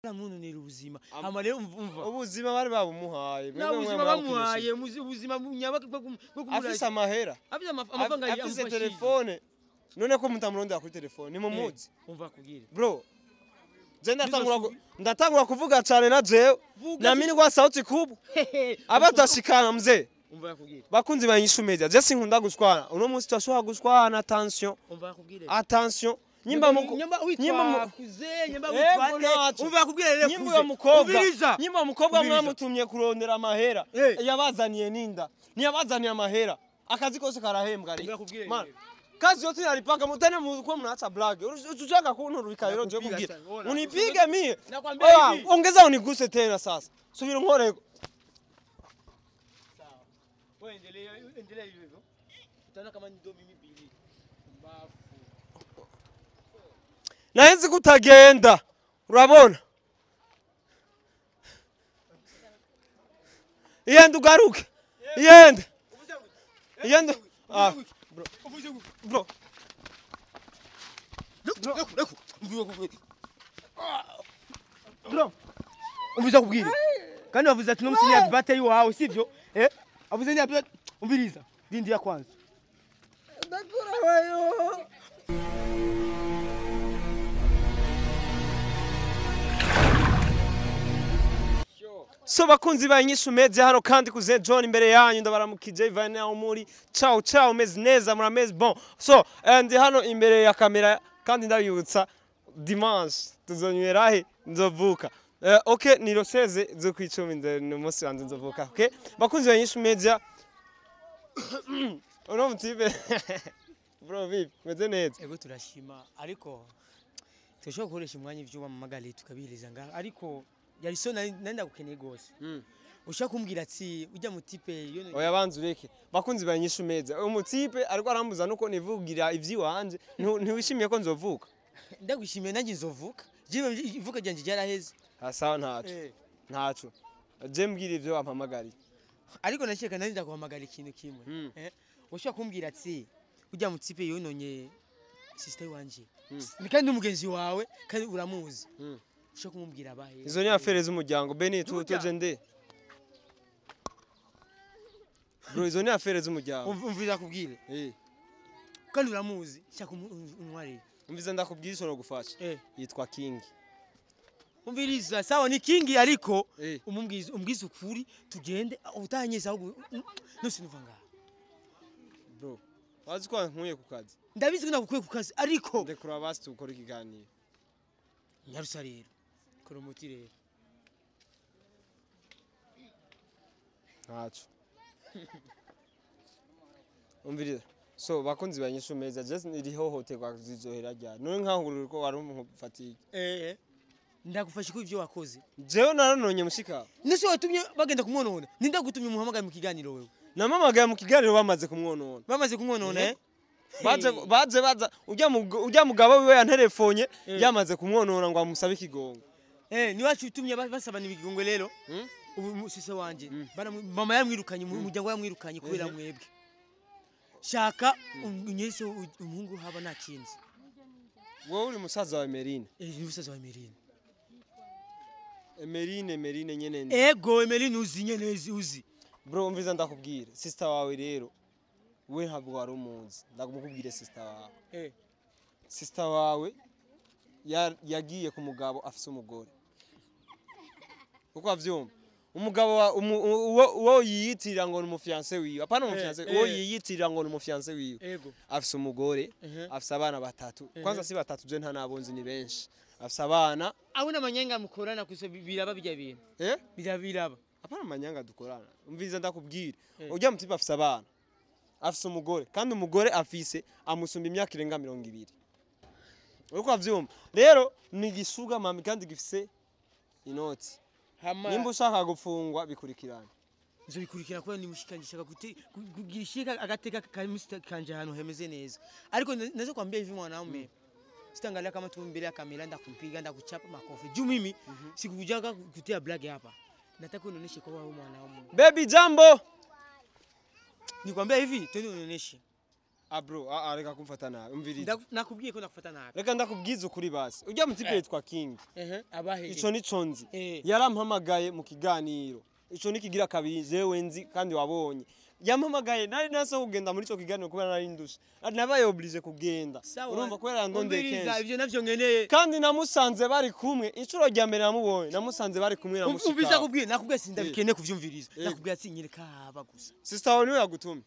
Baramwononera ubuzima. Hama rero umva. Ubuzima bari babumuhaye. Nta buzima bamuhaye, ubuzima nyabaki bwo kumurasha. Afise amahera. Afise amafaranga. Afise telefone. None ko mutamurondera kuri telefone nimumuzi? Umva kubwira. Bro, je ndatangura kuvuga cyane na jewe. Naamini kwa sauti kubwa. Abatashikana mzee. Umva kubwira. Bakunzi ba Inyishu Media, je sinkunda gushwana. Uno munsi turashobora gushwana, attention. Umva kubwira. Attention. Nyimba muko nyimba witwa kuze, nyimba witwa nde? Umva kubwira rero. Nyimba mukobwa. Nyimba mukobwa mwamutumye kurondera amahera. Yabazaniye ninda. Niyabazaniye amahera. Akazi kose karahembwa rero. Kazi yote nalipaka mutane mko mnaacha blague. Uchuchaka kunurika rero nje kubwira. Unipige mie. Nakwambia hivi. Ongeza uniguse tena sasa. Subira nkoreko. Sawa. Wewe endelea endelea hivyo hivyo. Utaona kama ndio mimi bili. Mbafu. Naenzi kutagenda. Urabona? Yenda ugaruke. Yenda. Yenda. Ah. Bro. Bro. Bro. Umviza kubwira. Kandi wavuze ati no musinyi ya birthday wawe sivyo? Eh? Avuze ni ya umviriza. Dindi ya kwanza. Ndakura wayo. So bakunzi ba Inyishu Media hano kandi kuze John imbere yanyu ndabaramukije Ivane aho muri. Ciao ciao, meze neza murameze bon. So ndi hano imbere ya kamera kandi ndabibutsa dimanche tuzonywera he nzovuka. Okay, ni roseze zo kwicumi ni umunsi wanje nzovuka. Okay, bakunzi ba Inyishu Media uno mutibe bro vipi meze neza? Ego turashima ariko turashobora gukoresha umwanya ivyuma mu magari tukabihiriza ngaha ariko yari so nanda gukeneye gose. Ushaka kumbwira ati ujya mu tipe yo. Oya banzu ureke. Bakunzi ba Inyishu Media, umutipe ariko arambuza nuko nivugira ivyiwanje. Ntiwishimiye ko nzovuka? Ndagushimiye nanjye nzovuka. Jewe ivuka ryanje ryaraheze. Ah sawa ntaco. Ntaco. Je mbwira ivyo wampamagariye. Ariko nashaka nandi ndaguhamagara ikintu kimwe. Ushaka kumbwira ati ujya mu tipe yononye sister wanje. Ni kandi umugenzi wawe kandi uramuzi. Ushaka kumubwira abahe? Izo ni afere z'umuryango Beni tuje nde. Bro izo ni afere z'umuryango. Umviza kubwire. Kandi uramuzi, shaka umware. Umviza ndakubwira ico nogufasha. Yitwa King. Umviriza sawa ni King ariko umubwiza umbwiza ukuri tugende utanyeza ahubwo nose nuva ngaha. Bro, wazi ko nkuye ku kazi. Ndabizi ko nagukuye ku kazi ariko ndekura basi tukora ikiganiro. Nyarusa rero. Kora umuti rero. Ntaco. Umviriza. So bakunzi ba Inyishu Media just irihohoterwa zizohera ryari. None nkaho ko wari umufatiye. Ndagufasha ko ivyo wakoze. Jewe naranonye mushika. Nese watumye bagenda kumwonona. Nindagutumye umuhamagaye mu kiganiro wewe. Namamagaye mu kiganiro bamaze kumwonona. Bamaze kumwonona eh? Baje baza ujya mugabo wiwe yanterefonye yamaze kumwonona ngo amusabe ikigongo. Ni wacu utumye basaba ibigongo rero. Ubu sise wanje mama yamwirukanye umuryango yamwirukanye kubera mwebwe. Shaka unyese umuhungu haba nakinze. Wowe uri musaza wa Emerine. Ni musaza wa Emerine. Emerine nyene. Ego Emerine uzi nyene uzi. Bro umviza ndakubwira sister wawe rero we ntabwo wari umuzi ndakubwira sister wawe. Sister wawe yagiye ku mugabo afise umugore. Uko avyumva umugabo uwo yiyitirira ngo ni umufiancé wiwe apana umufiancé uwo yiyitirira ngo ni umufiancé wiwe afise umugore afise abana batatu kwanza si batatu je nta nabonzi ni benshi afise abana abo n'amanyanga mukorana kuso biraba bijya bintu biraba apana amanyanga dukorana umviza ndakubwira ujya mutipe afise abana afise umugore kandi umugore afise amusumba imyaka irenga 20. Uko avyumva rero ni gisuga mami kandi gifise inoti. Nimba ushaka gufungwa bikurikirana. Nzo bikurikira kwa ni mushikanje shaka kugishika agateka kanje hano hemeze neza. Ariko nazo kwambia hivi mwanaume. Sitaangalia kama tu mbele ya kamera ndakumpiga ndakuchapa makofi. Juu mimi sikukujaga kutia blague hapa. Nataka unionyeshe kwa wewe mwanaume. Baby jambo. Nikwambia hivi twende unionyeshe. Ah bro, ah reka kumfata nabi, umviriza. Nakubwiye ko ndakufata nabi. Reka ndakubwiza ukuri basi. Ujya mu tipe yitwa King. Abahe. Ico nico nzi. Yarampamagaye mu kiganiro. Ico nikigira kabiri jewe nzi kandi wabonye. Yampamagaye nari naso kugenda muri ico kiganiro kubera nari ndushe. Nabaye obligé kugenda. Urumva kubera yandondeye kenshi. Ivyo navyo nkeneye. Kandi namusanze bari kumwe, inshuro rya mbere namubonye, namusanze bari kumwe na mushika. Umviriza kubwiye, nakubwiye sindabikeneye kuvyumviriza. Nakubwiye ati nyereka haba gusa. Sister wawe niwe yagutumye.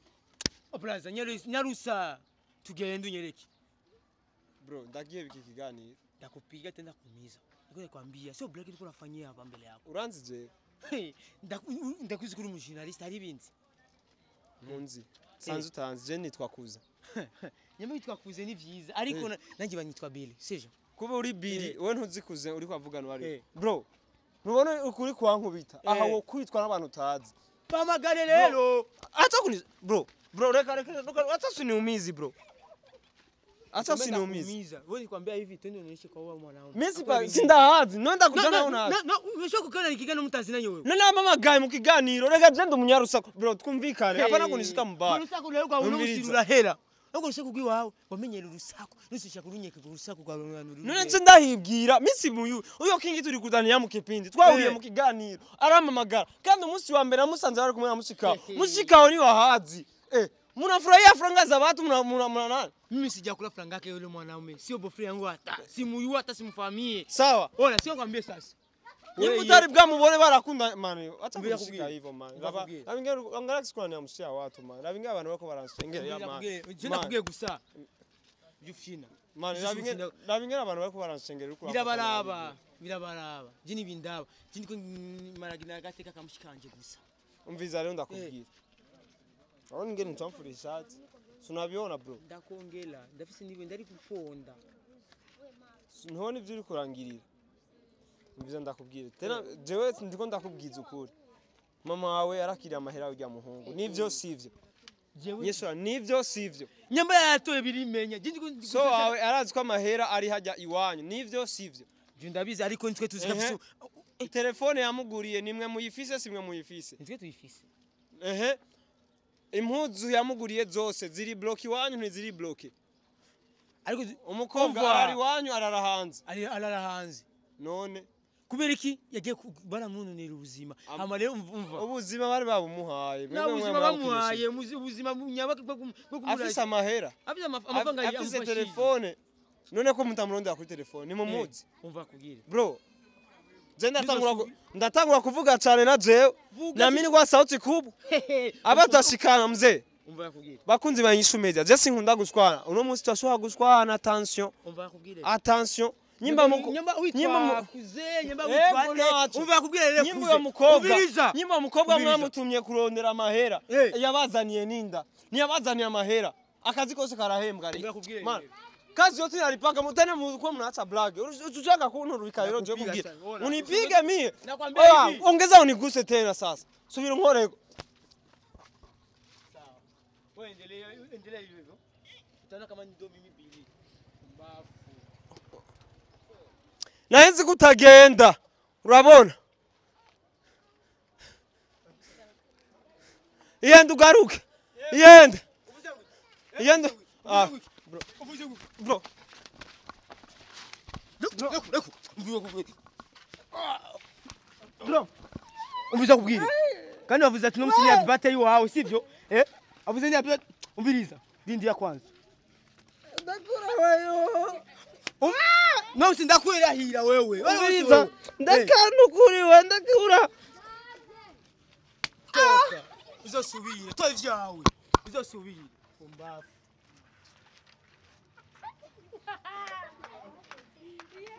Braza nyarusa tugende unyereke. Bro, ndagiye biki kiganiro. Ndakupiga tena kumiza. Niko nakwambia sio black niko nafanyia hapa mbele yako. Uranzi je? Ndakuzi kuri umujournalist ari binzi. Nkunzi. Sanzu utanzi je nitwa Kuza. Nyama yitwa Kuze ni vyiza ariko nanjye banyitwa Billy, sivyo? Kuba uri Billy, wewe ntuzi Kuze uri kwavugana wari. Bro, ntubona ukuri kwankubita. Aha wo kwitwa n'abantu utazi. Pamagare rero. Acha kuni bro. Bro, reka acha usiniumizi bro. Acha usiniumizi. Wewe nikwambia hivi twende unionyeshe kwa wewe mwanangu. Mimi sipa sindahazi, nonda kujana una. No, umesha kukana nikigana mtazina nyewe. None amamagaye mu kiganiro, reka je ndumunyarusaku bro twumvikane, hapana kunishika mbaya. Urusaku rero kwa unosirura hera. Nuko urusaku rwiwawe wamenyera urusaku, nusishaka urunyeke urusaku rwawe mwana. None nje ndahibwira, misi muyu, uyo King turi kuzaniya mu kipindi, twahuriye mu kiganiro, aramamagara. Kandi umunsi wa mbere namusanze bari kumwe na mushikawe. Mushikawe ni wahazi. Munafurahia franga za watu mna nani? Mimi sijakula franga yake yule mwanaume. Sio boyfriend yangu hata. Simuyu hata simfahamie. Sawa. Ona sio kwambie sasa. Ni mutari bwa mubone barakunda man. Acha kushika hivyo man. Laba angalia siku anamshia watu man. Labinga abantu bako baransengera ya man. Je nakubwiye gusa. Yufina. Man labinga abantu bako baransengera uko. Birabaraba. Birabaraba. Je nibindaba. Je ndiko maragina gateka kamushikanje gusa. Umviza rero ndakubwira. Urabona ingene ntamfura ishati. Sunabiona bro. Ndakongela, ndafise niwe ndari kufonda. Ntubona ivyo uri kurangirira. Umviza ndakubwira. Tena jewe ndiko ndakubwiza ukuri. Mama wawe yarakiriye amahera urya muhungu. Nivyo sivyo. Nyesura nivyo sivyo. Nyamba yatoye birimenya. Je ndiko so wawe arazi ko amahera ari hajya iwanyu. Nivyo sivyo. Je ndabizi ariko nitwe tuzi kabisa. Telefone yamuguriye nimwe muyifise simwe muyifise. Nitwe tuyifise. Impuzu yamuguriye zose ziri block iwanyu ntiziri block. Ariko umukobwa ari iwanyu arara hanze. Ari arara hanze. None kubera iki yagiye baramunonera ubuzima. Hama rero umva ubuzima bari babumuhaye. Nta buzima bamuhaye, ubuzima nyabaka bwo kumurasha. Afise amahera. Afise amafaranga afise telefone. None ko mutamurondera kuri telefone ni mumuzi. Umva kubwira. Bro, je ndatangura kuvuga cyane na jewe. Naamini kwa sauti kubwa. Abatashikana mzee. Umva yakubwira. Bakunzi ba Inyishu Media, je sinkunda gushwana. Uno munsi twashobora gushwana, attention. Umva yakubwira. Attention. Nyimba nyimba kuze nyimba witwa umva yakubwira rero nyimba mukobwa. Nyimba mukobwa mwamutumye kurondera amahera. Yabazaniye ninda. Niyabazaniye amahera. Akazi kose karahembwa rero. Kazi yote inalipaka mutane mko mnaacha blague. Uchuchaka kunurika rero nje kubwira. Unipige mie. Oya, ongeza uniguse tena sasa. Subira nkoreko. Sawa. Wewe endelea endelea hivyo hivyo. Utaona kama ndo mimi Billy. Mbafu. Naenzi kutagenda. Urabona? Yenda ugaruke. Yenda. Yenda. Ah. Bro. Bro. Umviza kubwira. Kandi wavuze ati no musinya birthday wawe sivyo? Avuze ni birthday umviriza. Dindi ya kwanza. Ndakura wewe. No sindakwirahira wewe. Umviriza. Ndakanukuriwe ndakura. Uzosubira. Toa ivyawe. Uzosubira. Umbafu. Yeah.